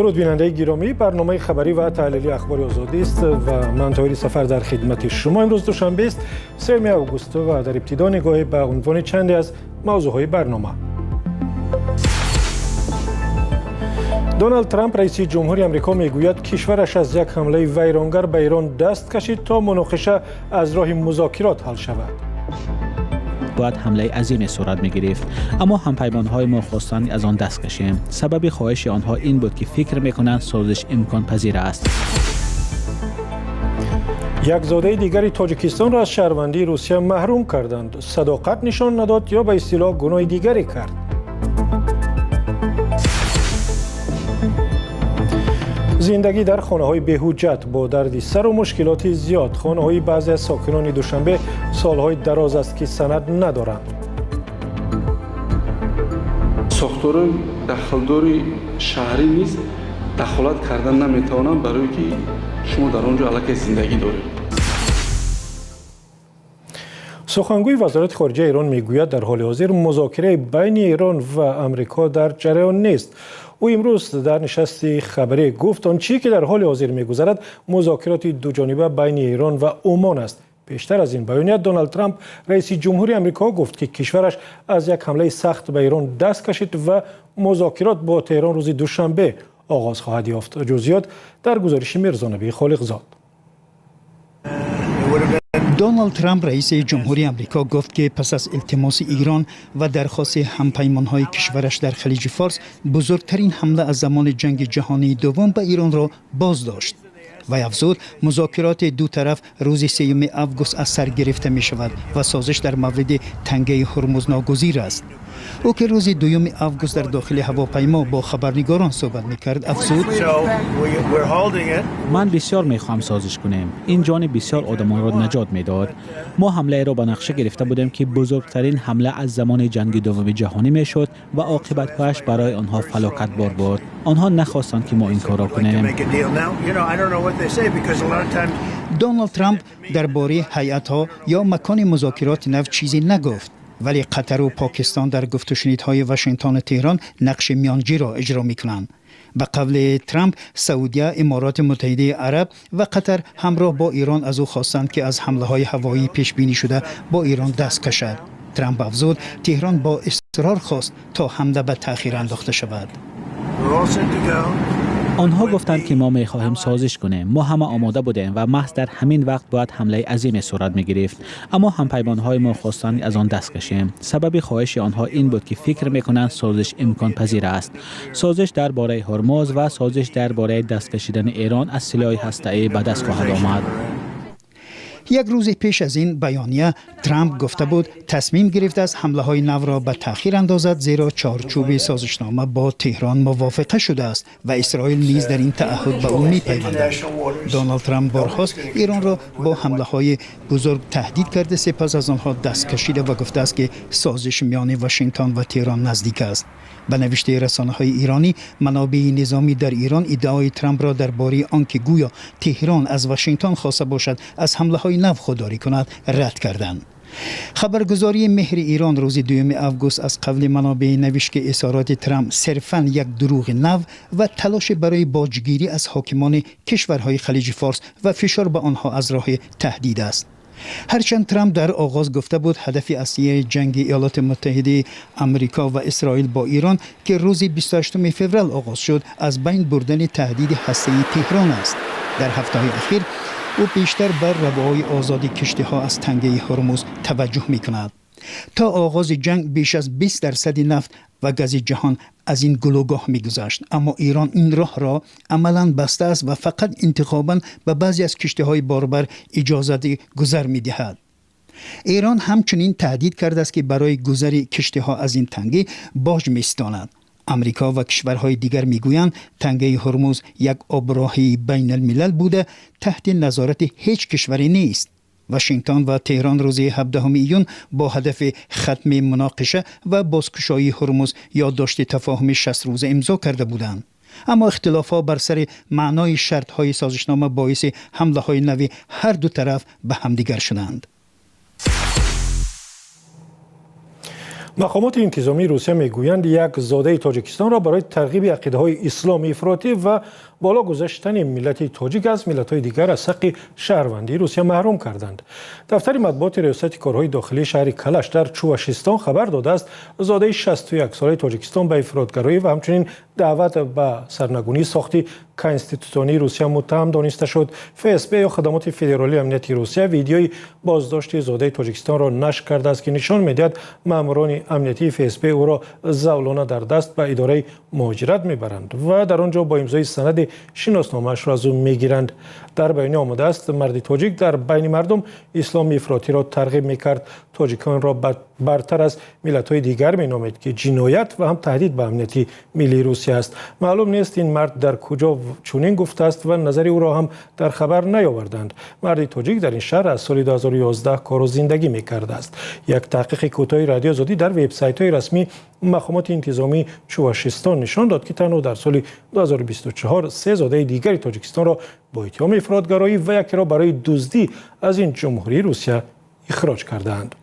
Дуруд, бинандаи гиромӣ. Барномаи хабарӣ ва таҳлилии Ахбори Озодӣ аст ва ман Тоҳири Сафар дар хидмати шумо. Имрӯз душанбест, 3 август, ва дар ибтидо нигоҳе ба унвони чанде аз мавзӯъҳои барнома. Доналд Трамп, раиси ҷумҳури Амрико, мегӯяд, кишвараш аз як ҳамлаи вайронгар ба Эрон даст кашид, то муноқиша аз роҳи музокирот ҳал шавад. Бояд ҳамлаи азиме сурат мегирифт, аммо ҳампаймонҳои мо хостанд, аз он даст кашем. Сабаби хоҳиши онҳо ин буд, ки фикр мекунанд, созиш имконпазир аст. Як зодаи дигари Тоҷикистонро аз шаҳрвандии Русия маҳрум карданд. Садоқат нишон надод ё ба истилоҳ гуноҳи дигаре кард? Зиндагӣ дар хонаҳои беҳуҷҷат бо дарди сару мушкилоти зиёд. Хонаҳои баъзе аз сокинони Душанбе солҳои дароз аст, ки санад надоранд. Сохторҳои дахлдори шаҳрӣ низ дахолат кардан наметавонанд, барое ки шумо дар он ҷо аллакай зиндагӣ доред. Сухангӯи Вазорати хориҷаи Эрон мегӯяд, дар ҳоли ҳозир музокираи байни Эрон ва Амрико дар ҷараён нест. Ӯ имрӯз дар нишасти хабарӣ гуфт, он чӣ ки дар ҳоли ҳозир мегузарад, музокироти дуҷониба байни Эрон ва Умон аст. Пештар аз ин баёния Доналд Трамп, раиси ҷумҳури Амрико, гуфт, ки кишвараш аз як ҳамлаи сахт ба Эрон даст кашид ва музокирот бо Теҳрон рӯзи душанбе оғоз хоҳад ёфт. Ҷузъиёт дар гузориши Мирзонабии Холиқзод. Доналд Трамп, раиси ҷумҳури Амрико, гуфт, ки пас аз илтимоси Ирон ва дархости ҳампаймонҳои кишвараш дар Халиҷи Форс, бузургтарин ҳамла аз замони ҷанги ҷаҳонии дуввум ба Иронро боз дошт. Вай афзуд, музокироти ду тараф рӯзи 3 август аз сар гирифта мешавад ва созиш дар мавриди Тангаи Ҳурмуз ногузир аст. Ӯ, ки рӯзи 2 август дар дохили ҳавопаймо бо хабарнигорон суҳбат мекард, афзуд: Ман бисёр мехоҳам созиш кунем. Ин ҷони бисёр одамонро наҷот медод. Мо ҳамлаеро ба нақша гирифта будем, ки бузургтарин ҳамла аз замони ҷанги дуввуми ҷаҳонӣ мешуд ва оқибатҳояш барои онҳо фалокатбор буд. Онҳо нахостанд, ки мо ин корро кунем. Доналд Трамп дар бораи ҳайатҳо ё макони музокироти нав чизе нагуфт, вале Қатару Покистон дар гуфтушунидҳои Вашингтону Теҳрон нақши миёнҷиро иҷро мекунанд. Ба қавли Трамп, Саудия, Имороти Муттаҳидаи Араб ва Қатар ҳамроҳ бо Эрон аз ӯ хостанд, ки аз ҳамлаҳои ҳавоии пешбинӣ шуда бо Эрон даст кашад. Трамп афзуд, Теҳрон бо исрор хост, то ҳамла ба таъхир андохта шавад. Онҳо гуфтанд, ки мо мехоҳем созиш кунем. Мо ҳама омода будем ва маҳз дар ҳамин вақт бояд ҳамлаи азиме сурат мегирифт, аммо ҳампаймонҳои мо хостанд, аз он даст кашем. Сабаби хоҳиши онҳо ин буд, ки фикр мекунанд, созиш имконпазир аст. Созиш дар бораи Ҳурмуз ва созиш дар бораи даст кашидани Эрон аз силоҳи ҳастаӣ ба даст хоҳад омад. Як рӯзе пеш аз ин баёния Трамп гуфта буд, тасмим гирифтааст ҳамлаҳои навро ба таъхир андозад, зеро чорчӯби созишнома бо Теҳрон мувофиқа шудааст ва Исроил низ дар ин таъаҳҳуд ба ӯ мепайвандад. Доналд Трамп борҳост Эронро бо ҳамлаҳои бузург таҳдид карда, сипас аз онҳо даст кашида ва гуфтааст, ки созиш миёни Вашингтон ва Теҳрон наздик аст. Ба навиштаи расонаҳои иронӣ, манобеи низомӣ дар Эрон иддаои Трампро дар бораи он ки гӯё Теҳрон аз Вашингтон хоста бошад аз ҳамлаҳои нав худдорӣ кунад, рад карданд. Хабаргузории Меҳри Эрон рӯзи 2 август аз қавли манобеъ навишт, ки изҳороти Трамп сирфан як дурӯғи нав ва талоше барои боҷгирӣ аз ҳокимони кишварҳои Халиҷи Форс ва фишор ба онҳо аз роҳи таҳдид аст. Ҳарчанд Трамп дар оғоз гуфта буд, ҳадафи аслии ҷанги Иёлоти Муттаҳидаи Амрико ва Исроил бо Эрон, ки рӯзи 28 феврал оғоз шуд, аз байн бурдани таҳдиди ҳастаии Теҳрон аст, дар ҳафтаҳои ахир ӯ бештар бар равоҳои озоди киштиҳо аз Тангаи Ҳурмуз таваҷҷӯҳ мекунад. То оғози ҷанг беш аз 20 дарсади нафт ва гази ҷаҳон аз ин гулӯгоҳ мегузашт, аммо Эрон ин роҳро амалан бастааст ва фақат интихобан ба баъзе аз киштиҳои борбар иҷозати гузар медиҳад. Эрон ҳамчунин таҳдид кардааст, ки барои гузари киштиҳо аз ин тангӣ боҷ меситонад. Амрико ва кишварҳои дигар мегӯянд, Тангаи Ҳурмуз як оброҳи байналмилал буда, таҳти назорати ҳеҷ кишваре нест. Вашингтон ва Теҳрон рӯзи 17 июн бо ҳадафи хатми муноқиша ва бозкушоии Ҳурмуз ёддошти тафоҳуми 60 рӯза имзо карда буданд, аммо ихтилофҳо бар сари маънои шартҳои созишнома боиси ҳамлаҳои нави ҳар ду тараф ба ҳамдигар шуданд. Мақомоти интизомии Русия мегӯянд, як зодаи Тоҷикистонро барои тарғиби ақидаҳои исломи ифротӣ ва боло гузоштани миллати тоҷик аз миллатҳои дигар аз ҳаққи шаҳрвандии Русия маҳрум карданд. Дафтари матбуоти Риёсати корҳои дохилии шаҳри Калаш дар Чувашистон хабар додааст, зодаи 61-солаи Тоҷикистон ба ифротгароӣ ва ҳамчунин даъват ба сарнагунии сохти конститутсионии Русия муттаҳам дониста шуд. ФСБ ё Хадамоти федералии амнияти Русия видеои боздошти зодаи Тоҷикистонро нашр кардааст, ки нишон медиҳад, маъмурони амниятии ФСБ ӯро завлона дар даст ба идораи муҳоҷират мебаранд ва дар он ҷо бо имзои санади шиносномаашро аз ӯ мегиранд. Дар баёния омадааст, марди тоҷик дар байни мардум исломи ифротиро тарғиб мекард, тоҷиконро бартар аз миллатҳои дигар меномед, ки ҷиноят ва ҳам таҳдид ба амнияти миллии Русия аст. Маълум нест, ин мард дар куҷо чунин гуфтааст ва назари ӯро ҳам дар хабар наёварданд. Марди тоҷик дар ин шаҳр аз соли 2011 кору зиндагӣ мекардааст. Як таҳқиқи кӯтоҳи Радиои Озодӣ дар вебсайтҳои расмии мақомоти интизомии Чувашистон нишон дод, ки танҳо дар соли 2024 се зодаи дигари Тоҷикистонро бо иттиҳоми ифротгароӣ ва якеро барои дуздӣ аз ин ҷумҳурии Русия ихроҷ кардаанд.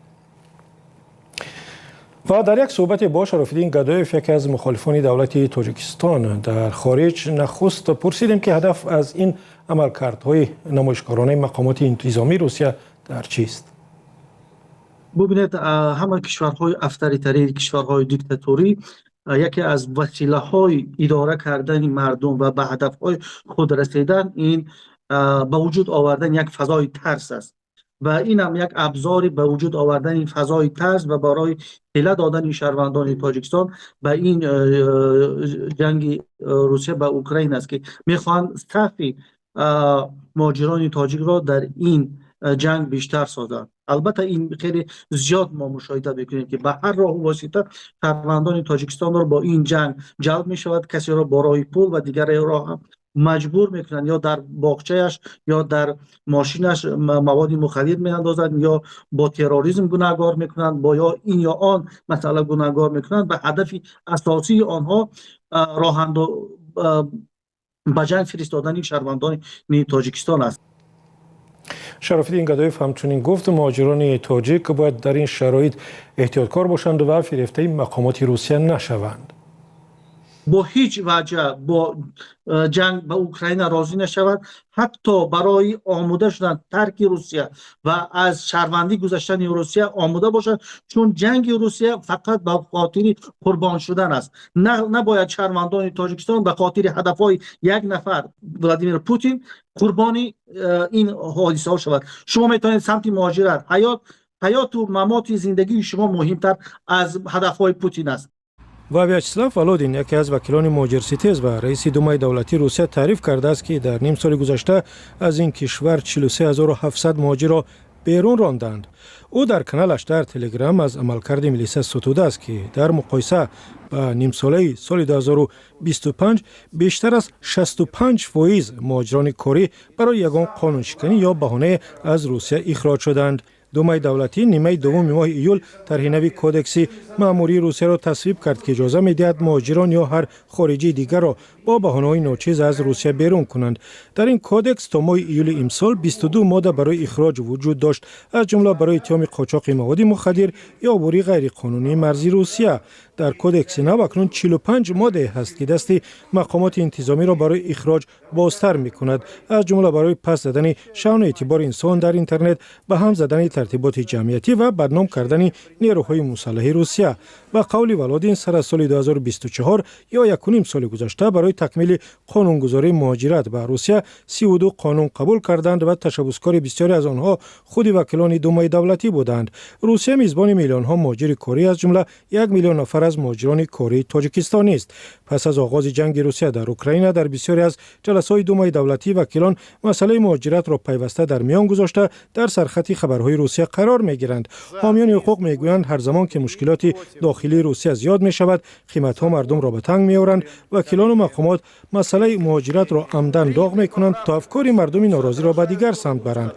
Ва дар як суҳбате бо Шарофиддин Гадоев, яке аз мухолифони давлати Тоҷикистон дар хориҷ, нахуст пурсидем, ки ҳадаф аз ин амалкардҳои намоишгаронаи мақомоти интизомии Русия дар чист. Бубинед, ҳама кишварҳои авторитарӣ, кишварҳои диктаторӣ яке аз василаҳои идора кардани мардум ва ба ҳадафҳои худ расидан ин ба вуҷуд овардани як фазои тарс аст ва инам як абзори ба вуҷуд овардани фазои тарс ва барои ҳила додани шаҳрвандони Тоҷикистон ба ин ҷанги Русия ба Украина аст, ки мехоҳанд сафи муҳоҷирони тоҷикро дар ин ҷанг бештар созанд. Албатта, ин хеле зиёд мо мушоҳида мекунем, ки ба ҳар роҳу восита шаҳрвандони Тоҷикистонро бо ин ҷанг ҷалб мешавад. Касеро бо роҳи пул ва дигареро ҳам маҷбур мекунанд, ё дар боғчаяш, ё дар мошинаш маводи мухаддир меандозанд, ё бо терроризм гунаҳгор мекунанд, бо ё ин ё он масъала гунаҳгор мекунанд. Ба ҳадафи асосии онҳо роҳандо ба ҷанг фиристодани шаҳрвандони Тоҷикистон аст. Шарофиддин Гадоев ҳамчунин гуфт, муҳоҷирони тоҷик бояд дар ин шароит эҳтиёткор бошанд ва фирефтаи мақомоти Русия нашаванд. Бо ҳеҷ ваҷҳ бо ҷанг ба Украина розӣ нашавад. Ҳатто барои омода шудан тарки Русия ва аз шаҳрвандӣ гузаштани Русия омода бошад, чун ҷанги Русия фақат ба хотири қурбон шудан аст. Набояд шаҳрвандони Тоҷикистон ба хотири ҳадафҳои як нафар, Владимир Путин, қурбони ин ҳодисаҳо шавад. Шумо метавонед самти муҳоҷират, ҳаёту мамоти зиндагии шумо муҳимтар аз ҳадафҳои Путин аст. Ва Вячеслав Володин, яке аз вакилони муҳоҷирситез ва раиси Думаи давлатии Русия, таъриф кардааст, ки дар ним соли гузашта аз ин кишвар 43 700 муҳоҷирро берун ронданд. Ӯ дар каналаш дар Телеграм аз амалкарди милиса сутудааст, ки дар муқоиса ба нимсолаи соли 2025 бештар аз 65% муҳоҷирони корӣ барои ягон қонуншиканӣ ё баҳонае аз Русия ихроҷ шуданд. Думаи давлатӣ нимаи дуввуми моҳи июл тарҳи нави Кодекси маъмурии Русияро тасвиб кард, ки иҷоза медиҳад муҳоҷирон ё ҳар хориҷии дигарро бо баҳонаҳои ночиз аз Русия берун кунанд. Дар ин кодекс то моҳи июли имсол 22 модда барои ихроҷ вуҷуд дошт, аз ҷумла барои иттиҳоми қочоқи маводи мухаддир ё убури ғайриқонунии марзи Русия. Дар кодекси нав акнун 45 моддае ҳаст, ки дасти мақомоти интизомиро барои ихроҷ бозтар мекунад, аз ҷумла барои паст задани шаъну эътибори инсон дар интернет, ба ҳам задани тартиботи ҷамъиятӣ ва бадном кардани нерӯҳои мусаллаҳи Русия. Ба қавли Володин, сар аз соли 2024 ё якуним соли гузашта барои такмили қонунгузории муҳоҷират ба Русия 32 қонун қабул карданд ва ташаббускори бисёре аз онҳо худи вакилони Думаи давлатӣ буданд. Русия мизбони миллионҳо муҳоҷири корӣ, аз ҷумла 1 миллион нафар аз муҳоҷирони кории тоҷикистонист. Пас аз оғози ҷанги Русия дар Украина дар бисёре аз ҷаласаҳои Думаи давлатӣ вакилон масъалаи муҳоҷиратро пайваста дар миён гузошта, дар сархати хабарҳои Русия қарор мегиранд. Ҳомиёни ҳуқуқ мегӯянд, ҳар замон ки мушкилоти дохилии Русия зиёд мешавад, қиматҳо мардумро ба танг меоранд, вакилону мақомот масъалаи муҳоҷиратро амдан доғ мекунанд, то афкори мардуми норозиро ба дигар самт баранд.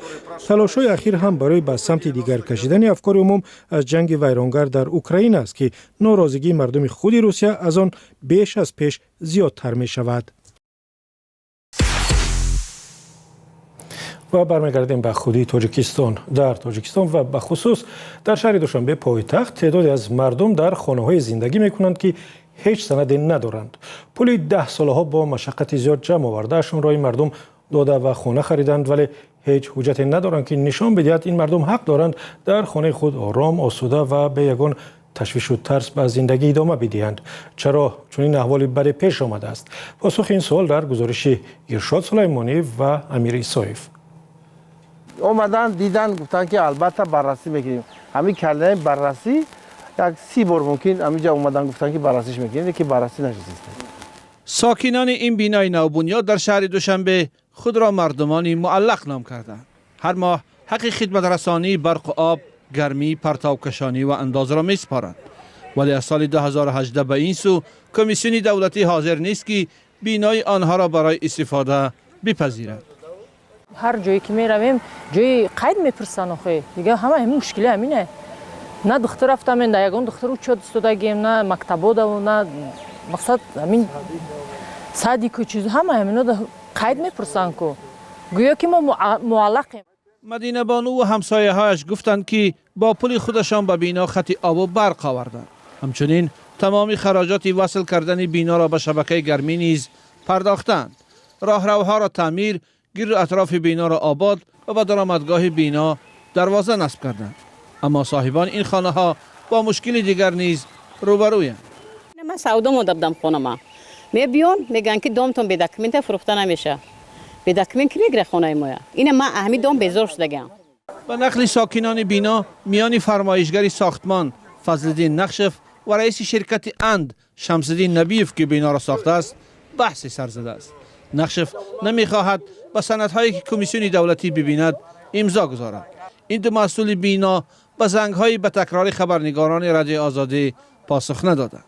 Талошҳои ахир ҳам барои ба самти дигар кашидани афкори умум аз ҷанги вайронгар дар Украина аст, ки норозигии мардуми худи Русия аз он беш аз пеш зиёдтар мешавад. Ва бармегардем ба худи Тоҷикистон. Дар Тоҷикистон ва бахусус дар шаҳри Душанбе, пойтахт, теъдоде аз мардум дар хонаҳое зиндагӣ мекунанд, ки ҳеҷ санаде надоранд. Пули 10 солаҳо бо машаққати зиёд ҷамъ овардаашонро ин мардум дода ва хона хариданд, вале ҳеҷ ҳуҷҷате надоранд, ки нишон бидиҳад ин мардум ҳақ доранд дар хонаи худ ором, осуда ва бе ягон ташвишу тарс ба зиндагӣ идома бидиҳанд. Чаро чунин аҳволи баде пеш омадааст? Посухи ин суол дар гузориши Иршод Сулаймонӣ ва Амир Исоев. Омадан, дидан, гуфтанд, ки албатта баррасӣ мекунем. Ҳамин калимаи баррасӣ як 30 бор мумкин ҳаминҷа омадан, гуфтанд, ки баррасиш мекунем, ки баррасӣ нашуд. Сокинони ин бинои навбунёд дар шаҳри Душанбе худро мардумони муаллақ ном карданд. Ҳар моҳ ҳаққи хидматрасонии барқу об, гармӣ, партовкашонӣ ва андозро месупоранд, вале аз соли 2018 ба ин сӯ комиссиони давлатӣ ҳозир нест, ки бинои онҳоро барои истифода бипазирад. Ҳар ҷое ки меравем, ҷои қайд мепурсанд. Охе, дига ҳама ҳамин мушкили ҳамине. На духтур рафтамен, да ягон духтур учёт истодагием, на мактабодаву, на мақсад ҳамин садику чиз, ҳама ҳамино қайд мепурсанд ку, гӯё ки мо муаллақем. Мадинабону ва ҳамсояҳояш гуфтанд, ки бо пули худашон ба бино хати обу барқ оварданд, ҳамчунин тамоми хароҷоти васл кардани биноро ба шабакаи гармӣ низ пардохтанд, роҳравҳоро таъмир, гирду атрофи биноро обод ва ба даромадгоҳи бино дарвоза насб карданд. Аммо соҳибони ин хонаҳо бо мушкили дигар низ рӯбарӯянд. Ман савдо монда будам хонама. Мебиён, мегӯянд, ки домтон бе документа фурӯхта намеша. Бе документ ки мегира хонаи моя? Ина ман ҳами дом безор шудагиам. Ба нақли сокинони бино, миёни фармоишгари сохтмон Фазлиддин Нақшев ва раиси ширкати Анд Шамсиддин Набиев, ки биноро сохтааст, баҳсе сар задааст. Нақшев намехоҳад ба санадҳое, ки комиссиони давлатӣ бибинад, имзо гузорад. Ин ду масъули бино ба зангҳои ба такрори хабарнигорони Радиои Озодӣ посух надоданд.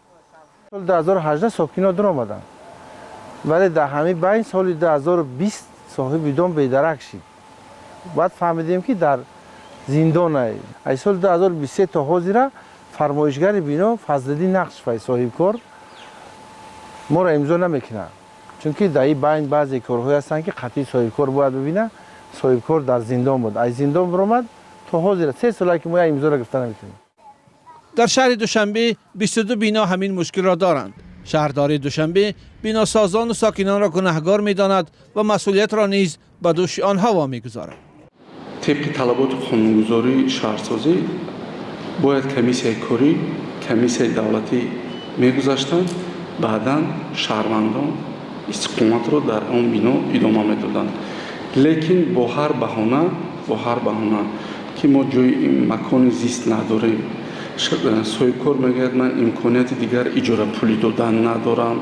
Соли 2018 сокино дуромаданд, вале дар ҳамин байн соли 2020 соҳиби дом бедарак шид. Баъд фаҳмидем, ки дар зиндон. Аз соли 2023 то ҳозира фармоишгари бино Фазлиддин Нақшев, соҳибкор, моро имзо намекунад, чунки дар ин байн баъзе корҳое ҳастанд, ки қатъи соҳибкор бояд бибинад. Соҳибкор дар зиндон буд, аз зиндон биромад. То ҳозира 3 сола, ки мо як имзоро гирифта наметавонем. Дар шаҳри Душанбе 22 бино ҳамин мушкилро доранд. Шаҳрдории Душанбе биносозону сокинонро гунаҳгор медонад ва масъулиятро низ ба дӯши онҳо вомегузорад. Тибқи талаботи қонунгузории шаҳрсозӣ бояд комиссияи корӣ, комиссияи давлатӣ мегузаштанд, баъдан шаҳрвандон истиқоматро дар он бино идома медоданд. Лекин бо ҳар баҳона, ки мо ҷои макони зист надорем, соҳибкор мегӯяд, ман имконияти дигар иҷорапулӣ додан надорам,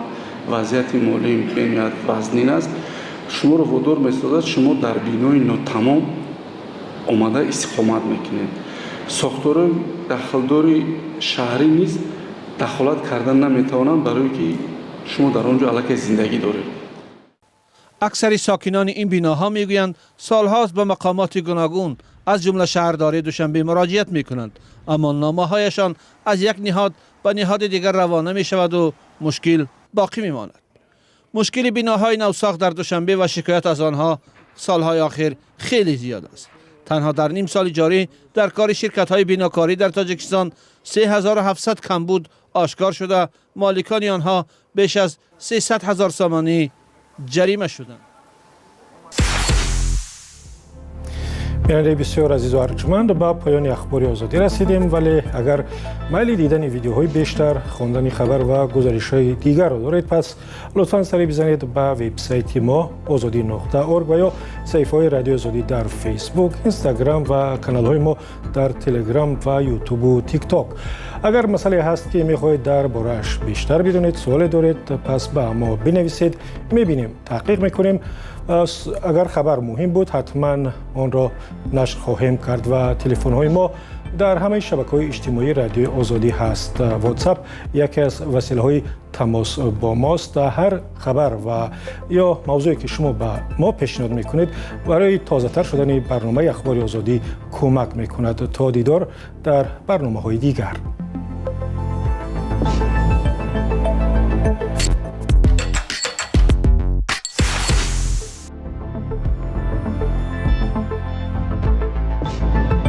вазъияти молиим бениҳоят вазнин аст, шуморо водор месозад, шумо дар бинои нотамом омада истиқомат мекунед. Сохторҳои дахлдори шаҳрӣ низ дахолат карда наметавонанд, барое ки шумо дар он ҷо аллакай зиндагӣ доред. Аксари сокинони ин биноҳо мегӯянд, солҳост ба мақомоти гуногун, аз ҷумла шаҳрдории Душанбе, муроҷиат мекунанд, аммо номаҳояшон аз як ниҳод ба ниҳоди дигар равона мешаваду мушкил боқӣ мемонад. Мушкили биноҳои навсохт дар Душанбе ва шикоят аз онҳо солҳои охир хеле зиёд аст. Танҳо дар ним соли ҷорӣ дар кори ширкатҳои бинокорӣ дар Тоҷикистон 3700 камбуд ошкор шуда, моликони онҳо беш аз 300 ҳазор сомонӣ ҷарима шуданд. Бинандаи бисёр азизу арҷманд, ба поёни Ахбори Озодӣ расидем, вале агар майли дидани видеоҳои бештар, хондани хабар ва гузоришҳои дигарро доред, пас лутфан сари бизанед ба вебсайти мо озодӣ.орг ва ё саҳифаҳои Радиои Озодӣ дар Фейсбук, Инстаграм ва каналҳои мо дар Телеграм ва Ютубу Тикток. Агар масъалае ҳаст, ки мехоҳед дар борааш бештар бидонед, суоле доред, пас ба мо бинависед, мебинем, таҳқиқ мекунем. Агар хабар муҳим буд, ҳатман онро нашр хоҳем кард. Ва телефонҳои мо дар ҳамаи шабакаҳои иҷтимоии Радиои Озодӣ ҳаст. Ватсап яке аз василаҳои тамос бо мост. Ҳар хабар ва ё мавзӯе, ки шумо ба мо пешниҳод мекунед, барои тозатар шудани барномаи Ахбори Озодӣ кӯмак мекунад. То дидор дар барномаҳои дигар.